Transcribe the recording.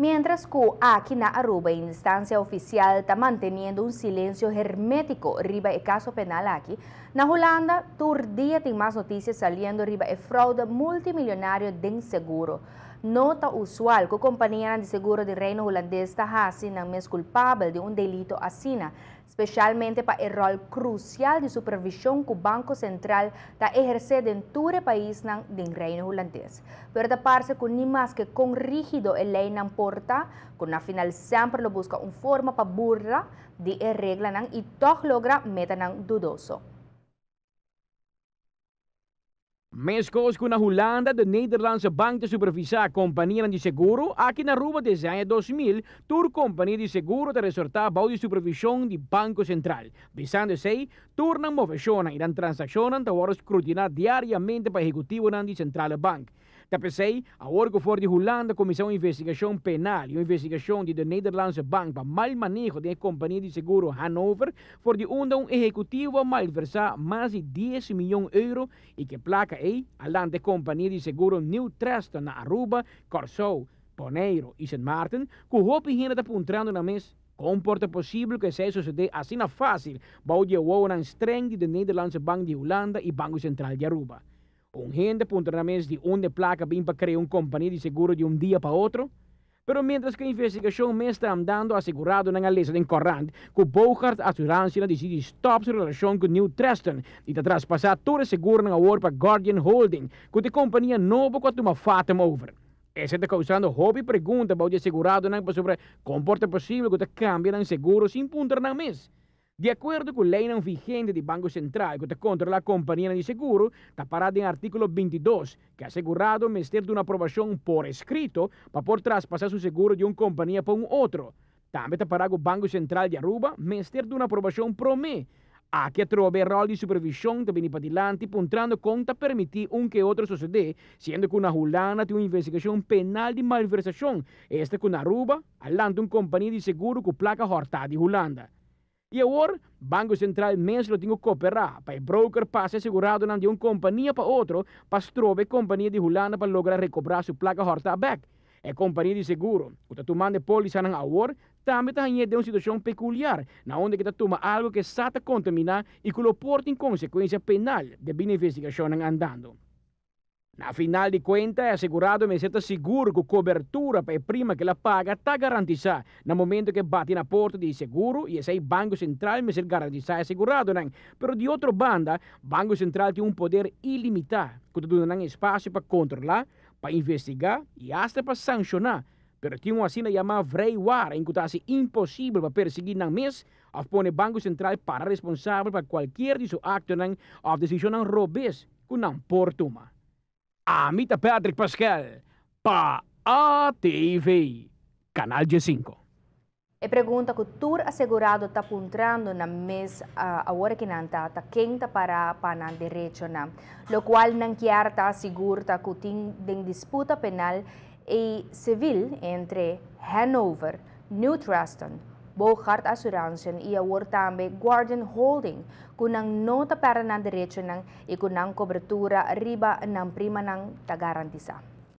Mientras cu aki na Aruba instancia oficial ta manteniendo un silencio hermetico riba e caso penal aki, na Hulanda tur dia tin mas noticia saliendo riba e fraude multimilionario den seguro. No ta usual cu compania di seguro di Reino Hulandes ta hasi nan mes culpabel di un delito asina, specialmente pa e rol crucial di supervision cu Banco Central ta eherce den tur pais den Reino Hulandes. Pero ta parce cu ni maske con rigido e leynan por ta, cu na final semper lo busca un forma pa burla di e reglanan y toch logra metanan dudoso. Mescos cu na Hulanda, de Nederlandse Bank ta supervisa compania di seguro, aki na Aruba desde aña 2000, tur compania di seguro ta resorta bou di supervision di Banco Central. Bisando esey, tur nan movecion y nan transaccion ta wordo scrutina diariamente pa ehecutivo di Centrale Bank. Ta p'esey, awor cu for di Hulanda cuminsa un investigacion penal y un investigacion di de Nederlandse Bank pa mal maneho di compania di seguro Hannover, for di unda un ehecutivo malversa mas di 10 miyon euro y cu e placa ey a lanta compania di seguro New Trust na Aruba, Corsou, Bonaire y St. Maarten, cu hopi hende ta puntrando nan mes: con por ta posibel cu esey sucede asina facil, bou di wowonan streng di de Nederlandse Bank di Hulanda y Banco Central di Aruba? Un hende puntra nan mes di unda e placa bin pa crea un compania di seguro di un dia pa otro? Pero mientras cu e investigacion mes ta andando, aseguradonan a lesa den corant cu Bogart Assurantie a dicidi stop su relacion cu New Treston y ta traspasa tur e seguronan awor pa Guardian Holding, cu ta e compania nobo cu a tuma Fatum over. Esey ta causando hopi pregunta bou di aseguradonan pasobra con por ta posibel cu ta cambia nan seguro sin puntra nan mes. Di acuerdo cu ley vigente di Banco Central cu ta controla compania di seguro, ta para den articulo 22 cu asegurado mester di un aprobacion por escrito pa por traspasa su seguro di un compania pa un otro. Tambe ta para cu Banco Central di Aruba mester di un aprobacion prome. Aki atrobe rol di supervision ta bini padilanti, puntrando con ta permiti un cu otro sucede, siendo cu na Hulanda tin un investigacion penal di malversacion, esta cu na Aruba, a lanta un compania di seguro cu placa horta di Hulanda. Y awor, Banco Central mes lo tin cu coopera pa e broker pasa aseguradonan di un compania pa otro pa strobe compania di Hulanda pa logra recobra su placa horta back. E compania di seguro cu ta tumando polisanan awor, tambe ta den un situacion peculiar, na unda cu ta tuma algo cu sa ta contamina y cu lo por tin consecuencia penal debi na investigacion andando. Na final di cuenta, asegurado mester ta sigur cu cobertura pa e prima cu el a paga ta garantisa na momento cu bati na porta di seguro y esey Banco Central mester garantisa aseguradonan. Pero di otro banda, Banco Central tin un poder ilimita, cu ta duna espacio pa controla, pa investiga y hasta pa sanciona. Pero tin un asina yama vrijwaring cu ta imposibel pa persigui nan mes of pone Banco Central para responsabel pa cualkier di su actonan of decisionnan robes cu nan por tuma. Ami ta Patrick Pascal, pa ATV, Canal G5. E pregunta cu tur asegurado ta puntrando nan mes awor cu nan ta ken ta para pa nan derechonan, locual nan kier ta sigur ta cu tin den disputa penal y civil entre Hanover, New Truston, Bogart Assurantie y awor tambe Guardian Holding, cu nan no ta para nan derechonan y cu nan cobertura riba nan primanan ta garantisa.